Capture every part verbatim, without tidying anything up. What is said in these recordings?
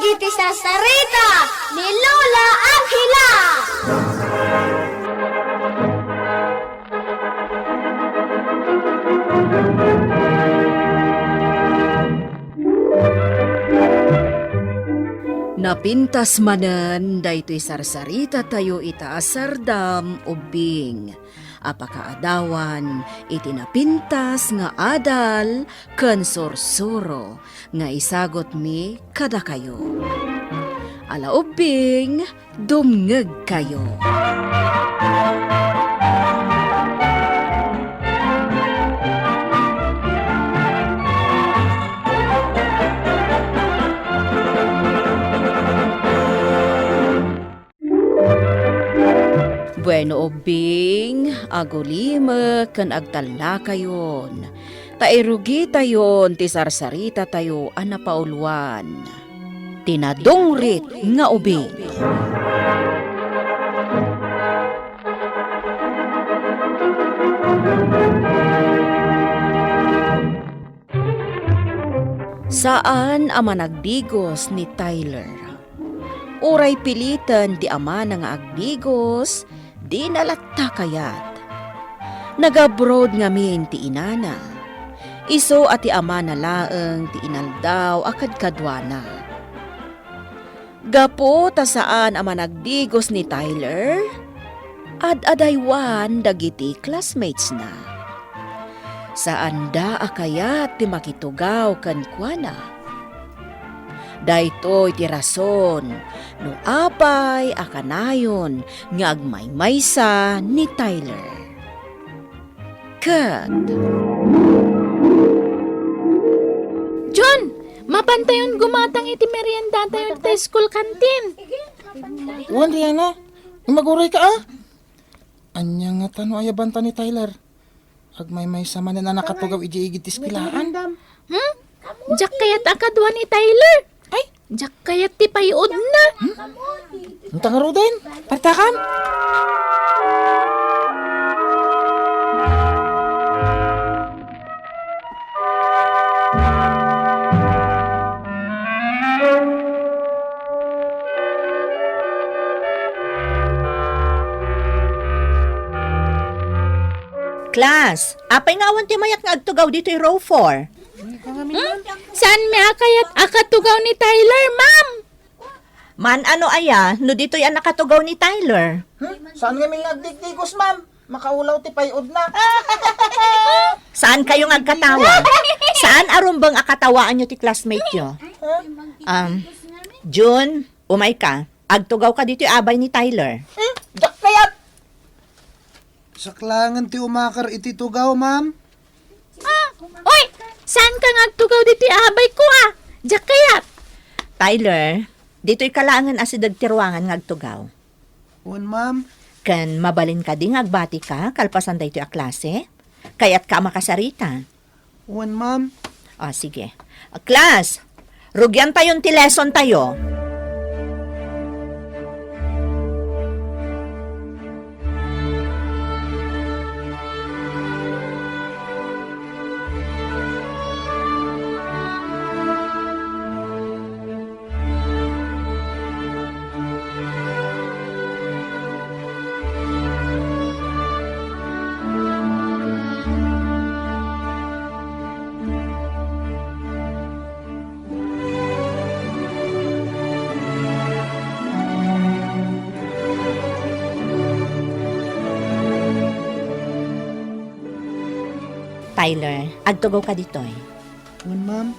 Iti sarsarita ni Lola Angela. Napintas manen daytoy sarsarita tayo ita a sardam ubbing a pakaadawan iti napintas nga adal ken sursuro nga isagutmi kadakayo. Ala ubbing, dumngegkayo. Bueno, ubbing, agulimek ken agtallakayon, ta irugitayon ti sarsaritatayo a napauluan, ti nadungrit nga ubing. Saan a managdigos ni Tyler. Uray piliten ti amana nga agdigos, dina latta kayat. Nag-abroad ngamin ti inana. Isu a ti amana laeng ti inaldaw a kadkaduana. Gapu ta saan a managdigos ni Tyler, ad-adaywan dagiti classmates-na. Saanda a kayat ti makitugaw kenkuana. Daytoy ti rason no apay a kanayon nga agmaymaysa ni Tyler. Ket John, mapantayon gumatang iti meriendatayo iti school canteen. Wen, Riana, maguray ka, a? Ania ngata no ayabanta ni Tyler? Agmaymaysa manen a nakatugaw idiay igid ti eskuelaan. Hmm? Diak kayat a kadua ni Tyler. Ay, diak kayat ti pay-odna. Anta ngaruden, partakam? Class, apay nga awan ti mayak nga agtugaw ditoy row four? Hmm? Saanmi a kayat a katugaw ni Tyler, ma'am? Maan-ano aya no ditoy a nakatugaw ni Tyler? Hmm? Saan ngamin nga agdigdigos, ma'am? Makaulaw ti pay-odna. Saan kayo nga agkatawa? Saan a rumbeng a katawaanyo ti classmate-yo? Huh? Um, June, umay ka. Agtugaw ka ditoy abay ni Tyler. Hmm? Diak kayat! Saklangen ti umakar iti tugaw, ma'am. Ah, oy! Saan ka nga agtugaw ditoy abay ko, a? Diak kayat. Tyler, ditoy ka laengen a sideg ti ruangan nga agtugaw. Wen, ma'am. Ken mabalin kadi nga agbati ka kalpasan daytoy a klase? Kayat ka a makasarita? Wen, ma'am. Ah, sige. Class, rugiantayon ti lesson tayo. Tyler, agtugaw ka ditoy. Wen, ma'am.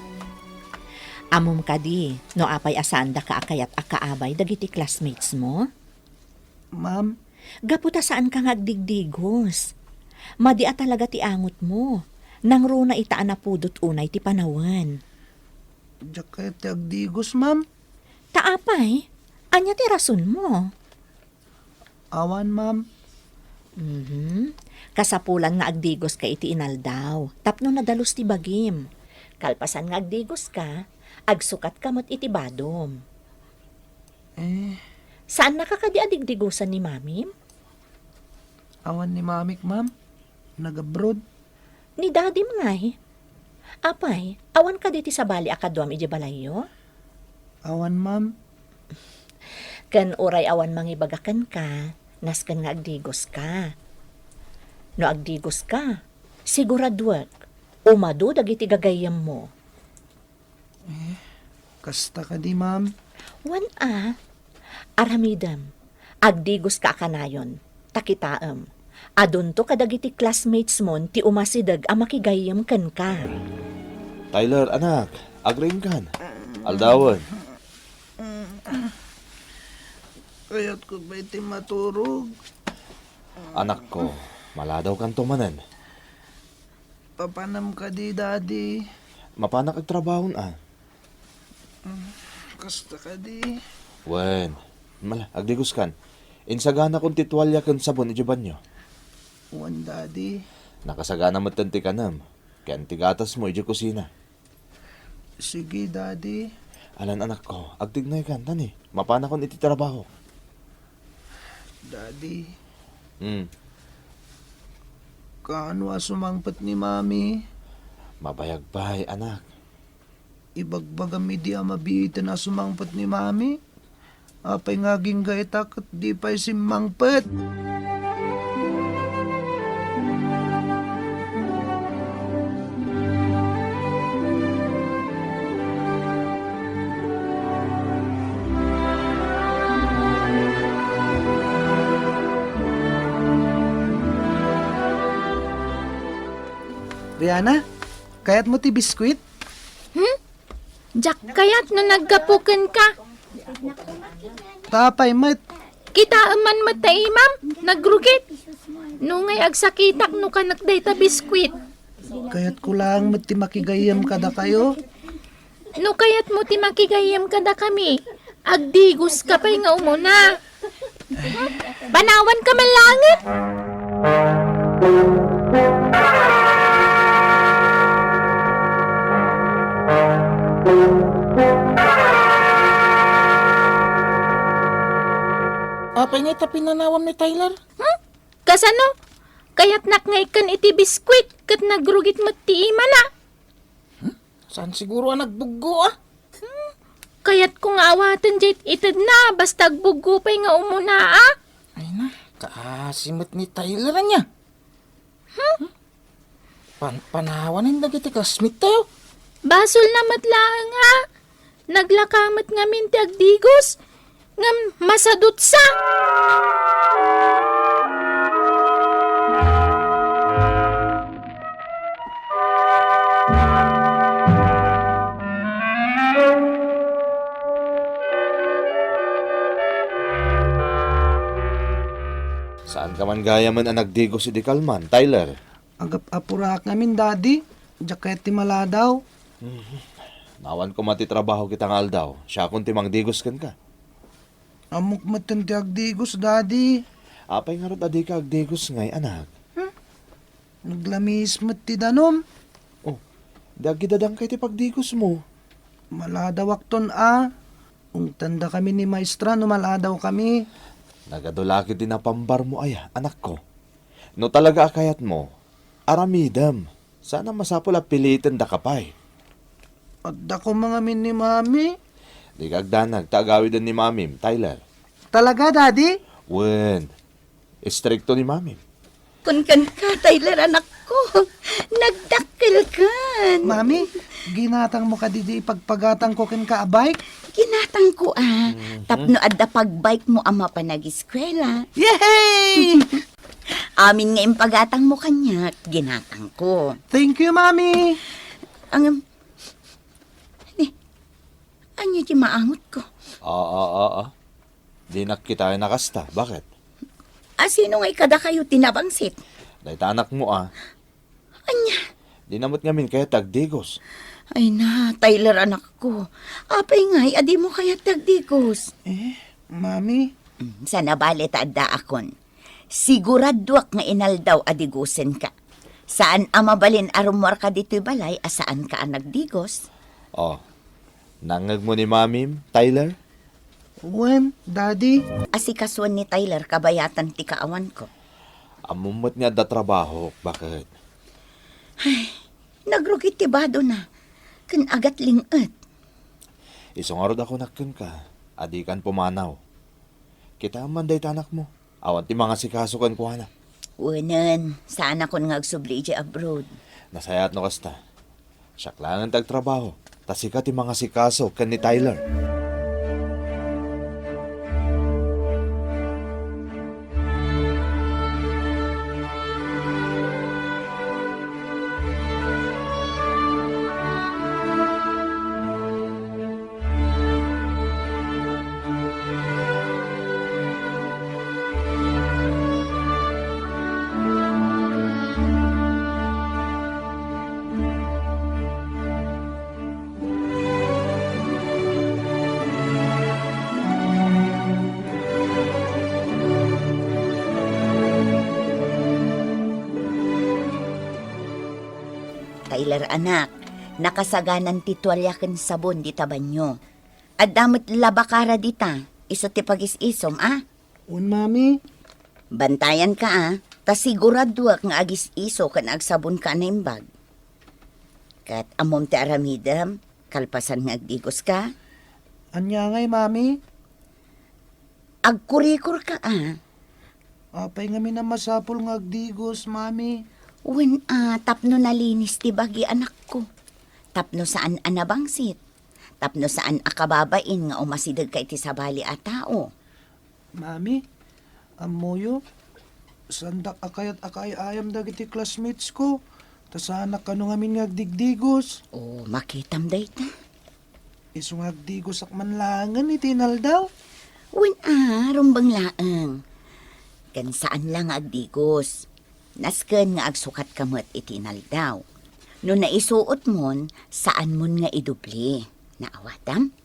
Ammom kadi no apay a saandaka a kayat a kaabay dagiti classmates mo? Ma'am. Gapu ta saanka nga agdigdigos. Madi a talaga ti angotmo. Nangruna ita a napudot unay ti panawen. Diak kayat ti agdigos, ma'am. Ta apay? Ania ti rasonmo? Awan, ma'am. Mhm. Kasapulan nga agdigoska iti inaldaw, tapno nadalus ti bagim. Kalpasan nga agdigoska, agsukatka met iti badom. Eh. Saannaka kadi a digdigosan ni mamim? Awan ni mamik, ma'am. Nag-abroad. Ni dadim ngay? Apay, awan kadi ti sabali a kaduam idiay balayyo? Awan, ma'am. Ken uray awan mangibaga kenka, nasken nga agdigoska. No agdigoska, siguraduek, umadu dagiti gagayyemmo. Eh, kasta kadi, ma'am? Wen a, aramidem, agdigoska a kanayon, ta kitaem, adunto kadagiti classmates mon ti umasideg a makigayyem kenka. Tyler, anak, agriingkan. Aldawen. Kayatko pay ti maturog. Anakko, maladawkanto manen. Papanam kadi, Daddy? Mapanak agtrabahon a. Mm, kasta kadi. Wen, mala, agdigoskan. Insaganakon ti tualia ken sabon idiay banio. Wen, Daddy. Nakasagana metten ti kanem ken ti gatasmo idiay kusina. Sige, Daddy. Alan, anakko, agtignaykan, ta ni, mapanakon iti trabaho. Daddy. Hmm. Kaano a sumangpet ni Mami? Mabayag pay, anak. Ibagbagam idi a mabiiten a sumangpet ni Mami? Apay nga agingga ita ket di pay simmangpet? Riana, kayatmo ti biskuit? Hmm? Diak kayat no naggapu kenka. Ta apay met? Kitaem man met ta imam, nagrugit. No ngay agsakitak no kanak dayta biskuit. Kayatko laeng met ti makigayyem kadakayo. No kayatmo ti makigayyem kadakami, agdigoska pay nga umuna. Panawanka man laengen. Apay ngay ta pinanawam ni Tyler? Hmm? Kasano? Kayatnak nga ikkan iti biskuit ket nagrugit met ti imana. Hmm? Saan siguro a nagbuggo, a? Hmm, kayatko nga awaten diay itedna, basta agbuggo pay nga umuna, a? Ay na, kaasi met ni Tyler ania. Hmm? Pan-, panawanen dagiti classmate tayo. Basolna met laeng, a? Naglaka met ngamin ti agdigos, ngem masadutsa. Saanka man gayamen a nagdigos idi kalman, Tyler? Agap-apurak ngamin, Daddy. Diak kayat ti maladaw. Mhm. Nawan koma ti trabaho kita nga aldaw. Siakon ti mangdigos kenka. Ammok metten ti agdigos, Daddy. Apay ngarud a dika agdigos ngay, anak? Hmm? Naglamis met ti danum. Oh, di agidadangkay ti pagdigosmo. Maladawakton a. Ungtandakami ni Maestra no maladawkami. Nagadu la ketdi napambarmo aya, anakko? No talaga a kayatmo, aramidem. Saan a masapul a pilitendaka pay. Adda koma ngamin ni Mami. Dika agdanag ta agawiden ni Mamim, Tyler. Talaga, Daddy? Wen, istrikto ni Mamim. Kun kenka, Tyler, anakko, nagdakkelkan. Mami, ginatangmo kadi ti ipagpagatangko kenka a bike? Ginatangko, a. Mhm. Tapno adda pagbikemo a mapan agiskuela. Yehey! Amin nga impagatangmo kaniak, ginatangko. Thank you, Mami. Ang, ni, ania ti maangotko? Ah, ah, ah, ah. Dinak kitaen a kasta. Bakit? A, sino ngay kadakayo ti nabangsit? Dayta anakmo, a. Ania? Dina met ngamin kayat ti agdigos. Ay na, Tyler, anakko. Apay ngay a dimo kayat ti agdigos? Eh, Mami? Mm, saan a bale ta addaakon. Siguraduak nga inaldaw a digosenka. Saan a mabalin a rummuarka ditoy balay a saanka a nagdigos. Oh, nangngegmo ni Mamim, Tyler? Wen, Daddy. Asikasuen ni Tyler kabayatan ti kaawanko. Ammom met nga adda trabahok, baket? Ay, nagrugit ti badona, ken agatling-et. Isu ngarud a kunak kenka a dikan pumanaw. Kitaem man dayta anakmo. Awan ti mangasikaso kenkuana. Wenen, saanakon nga agsubli idiay abroad. Nasayaat no kasta. Siak laengen ti agtrabaho, ta sika ti mangasikaso ken ni Tyler. Tyler, anak, nakasaganan ti tualia ken sabon dita banio. Adda met labakara dita, isu ti pagis-isom, a? Wen, Mami. Bantayanka, a, ta siguraduak nga agis-iso ken agsabonka a naimbag. Ket ammom ti aramidem, kalpasan nga agdigoska? Ania ngay, Mami? Agkurikorka, a. Apay ngamin a masapul nga agdigos, Mami? Wen, a, tapno nalinis ti bagi, anakko. Tapno saan a nabangsit. Tapno saan a kababain nga umasidegka iti sabali a tao. Mami, ammoyo, saandak a kayat a kaay-ayam dagiti classmates ko, ta saanak kano ngamin nga agdigdigos. O, makitam dayta. Isu nga agdigosak man laengen iti inaldaw. Wen a, rumbeng laeng. Ken saan la nga agdigos. Nasken nga agsukatka met iti inaldaw. No naisuotmon, saanmon nga idubli. Naawatam?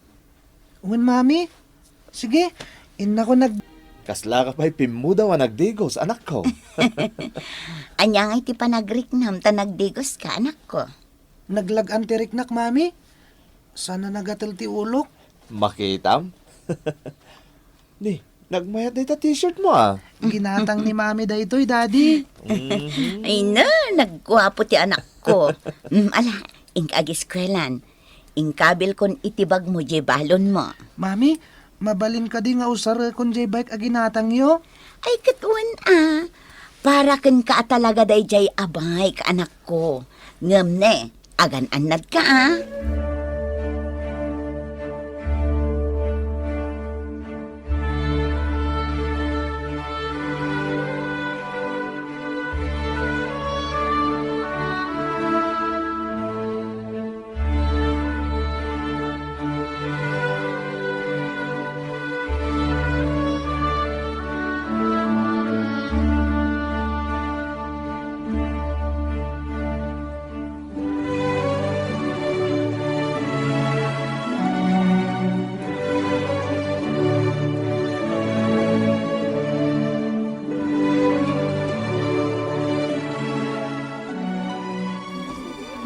Wen, Mami. Sige, innako nag- Kaslaka pay pimmudaw a nagdigos, anakko. Ania ngay ti panagriknam ta nagdigoska, anakko? Naglag-an ti riknak, Mami. Saan a nagatel ti ulok. Makitam? Ni, nagmayat dayta t-shirt mo, a. Ginatang ni Mami daytoy, Daddy. Mhm. Ay na, nagguapo ti anakko. Mm, ala, inka agiskuelan. Inkabilkon iti bagmo diay balonmo. Mami, mabalin kadi nga usarekon diay bike a ginatangyo? Ay, ket wen a. Para kenka a talaga daydiay a bike, anakko. Ngem ne, agan-annadka, a.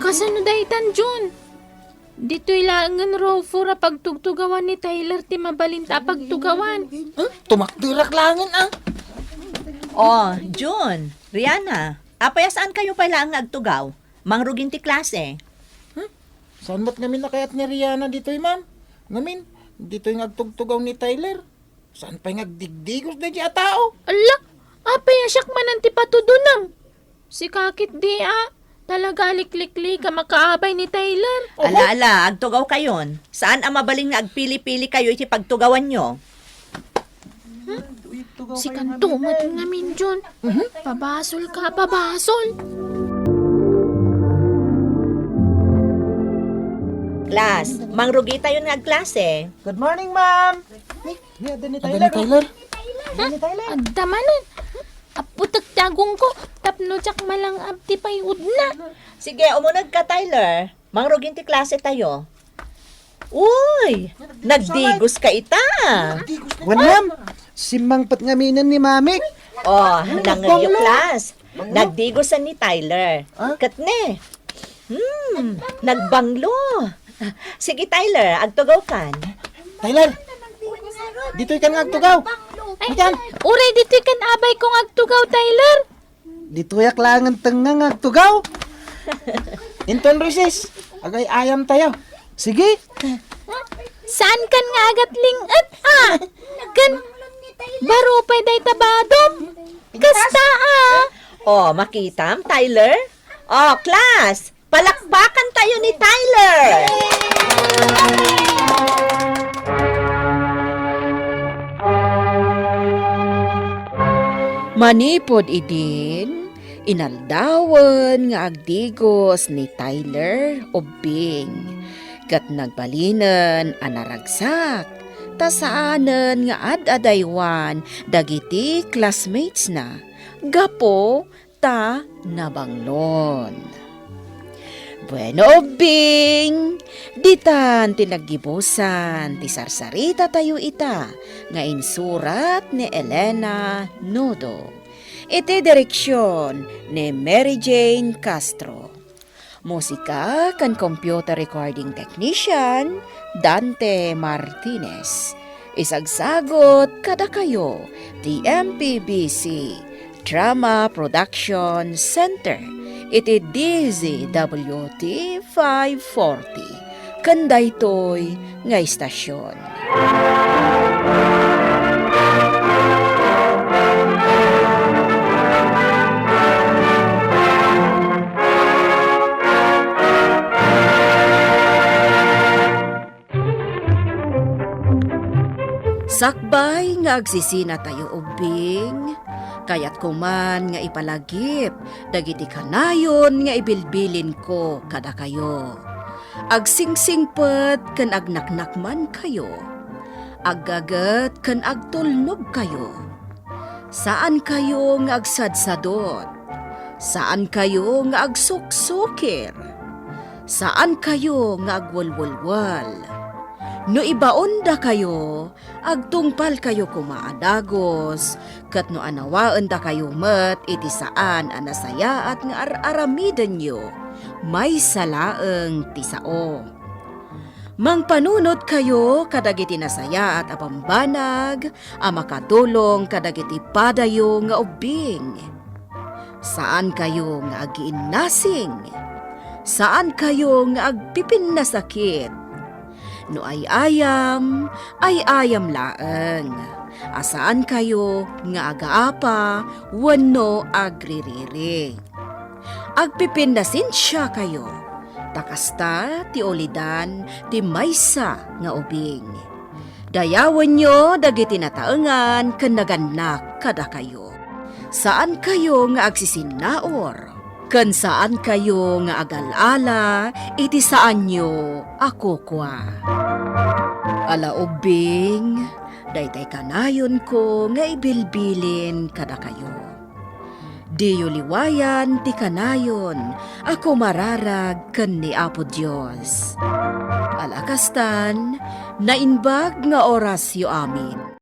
Kasano daytan, Jun? Ditoy laengen Rofor a pagtugtugawan ni Tyler ti mabalinta a pagtugawan. Huh? Tumakderak laengen, a. Oh, Jun, Rihanna, apay a saan kayo pay laeng nga agtugaw? Mangrugin ti klase. Hmm? Saan met ngamin a kayat ni Rihanna ditoy, ma'am? Ngamin, ditoy nga agtugtugaw ni Tyler. Saan pay nga agdigdigos daydiay a tao? Ala, apay a siak manen ti patudonam? Sika ketdi a, talaga a likliklik a makaabay ni Tyler. Ala, ala, agtugaw kayon. Saan a mabalin nga agpili-pili kayo iti pagtugawanyo? Sikanto met ngamin, Jun. Mhm. Pabasol ka, pabasol. Class, mangrugitayon nga agklase. Good morning, ma'am. Ni, ni, adda ni Tyler. Adda ni Tyler. Adda ni Tyler. Adda manen. Aputek ti agongko, tapno diak malang-ab ti payudna. Sige, umunegka, Tyler. Mangrugin ti klase tayo. Uy! Nagdigos ka ita! Wen, ma'am. Simmangpet ngaminen ni Mami. Oh, nangngegyo, class. Nagdigosan ni Tyler. Ah? Ket ne. Hmm, nagbanglo. Sige, Tyler, agtugaw kan. Tyler, ditoy kan nga agtugaw. Ay, uray ditoy kan abay ko nga agtugaw, Tyler. Ditoyak laengen tengnga nga agtugaw. Inton recess, agay-ayam tayo. Sige. Saankan nga agatling-et, a? Ken baro pay dayta badom. Kasta, a. O, makitam, Tyler? O, class, palakpakantayo ni Tyler! Manipud idin, inaldawen nga agdigos ni Tyler ubbing, ket nagbalinen a naragsak, ta saanen nga ad-adaywan dagiti classmates-na gapu ta nabanglon. Bueno, ubbing, ditan ti naggibusan ti sarsaritatayo ita nga insurat ni Elena Nudo. Iti direksion ni Mary Jane Castro. Musika ken computer recording technician, Dante Martinez. Isagsagut kadakayo ti M P B C Drama Production Center iti D Z W T five forty. Ken daytoy nga istasyon. Sakbay nga agsisinatayo ubbing, kayatko man nga ipalagip dagiti kanayon nga ibilbilinko kadakayo. Agsingsingpet ken agnaknakmankayo. Aggaget ken agtulnogkayo. Saankayo nga agsadsadot. Saankayo nga agsuksukir. Saankayo nga agwelwelwel. No ibaondakayo, agtungpalkayo koma a dagus, ket no anawaendakayo met iti saan a nasayaat nga ar-aramidenyo, maysa laeng ti sao. Mangpanunotkayo kadagiti nasayaat a bambanag a makatulong kadagiti padayo nga ubbing. Saankayo nga agiinnasing. Saankayo nga agpipinnasakit. No ay-ayam, ay-ayam laeng. A saankayo nga agaapa wenno agririri. Agpipinnasensiakayo, ta kasta ti ulidan ti maysa nga ubing. Dayawenyo dagiti nataengan ken nagannak kadakayo. Saankayo nga agsisinnaur, ken saankayo nga agal-ala iti saanyo a kukua. Ala ubbing, daytay kanayonko nga ibilbilin kadakayo. Diyo liwayan ti kanayon a kumararag ken ni Apo Dios. Ala kastan, naimbag nga orasyo amin.